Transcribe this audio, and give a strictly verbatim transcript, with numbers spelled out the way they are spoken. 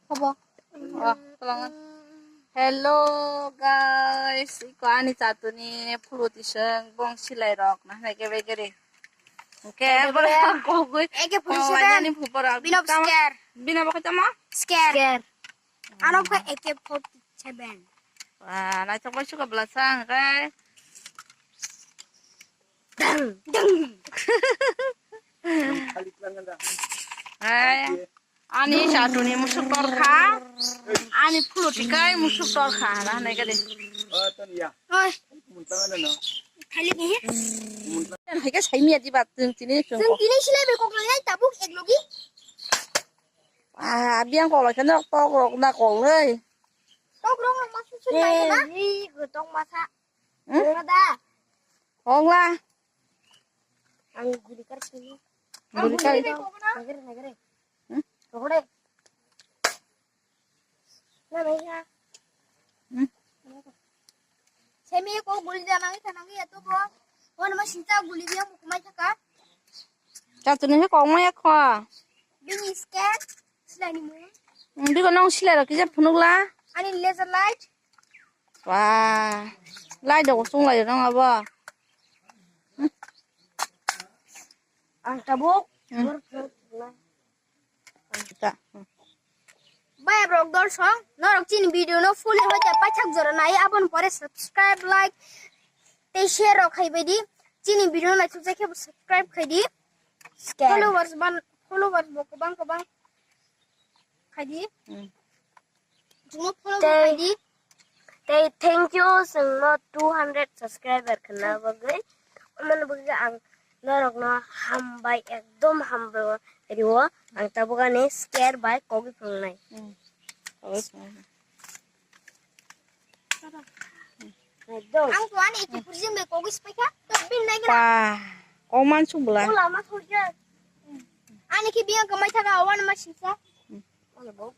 Habo. Oh, tolong. Hello guys, iko ani chatuni phulu tiseng bong silai rok na hai ke begere. Oke, bora kogui. Eke phulu seben. Ani phupora. Bino scare. Bino bakal tamo? Scare. Scare. Ano khe eke forty seven. Wah, naithok bai suka bwla sang kai. Hai. Ani chatuni musuk torkha. Ani phulu tikai musuk torkha. Nah, nai gade. Oi. Thali ni. Hai ke sai miya di bat tung tini tung. Tung tini silai be kok lai tabuk ek logi. Ah, biang kok lai kena tok rok na kok lai. Tok rok ma susu lai na. Ni tok masa. Hmm? Ada. Ong la. Ang guli kar sini. Guli kar. Nagere, nagere. Hmm? Rokode. Na, na, ya. Hmm? Semi ko guli da nang, ta nang ya to bo. Wan ma sinta guli dia mu kumai thaka. Chatuni he kok maya kho. Bini scan. Silai ni mu. Hmm, biko nong silai rok kisa phunuk la. Ani laser light. Wah, lai dogo chwng lai rong abo. Ang tabuk. Hmm. Ta. Baya borok dol song, norok chini video no full hoi ta paithak jora nai, aboni pore subscribe, like, tei share rok khai bai di. Chini video no naithok jai khe bo subscribe khai di. Followers ban, followers bo kwbang kwbang khai di. Hmm. Chwngno follow tei, khai di. Tei thank you, chwngno two hundred subscriber khna bagwi. Omo bagwi ang norokno hambai, ekdom hambai rio. Ang tabuk ani scare bai kogwi phunuknai. Hmm. Kogwi phunuknai. Ekdom. Ang to ani eki purjin bai kogwi spai kha. To bin nai gana. Pa, kok man suk bwla. Ola ma thorja. Ani ki biang kamai thaga awan ma sisa. Hmm. Ola bo.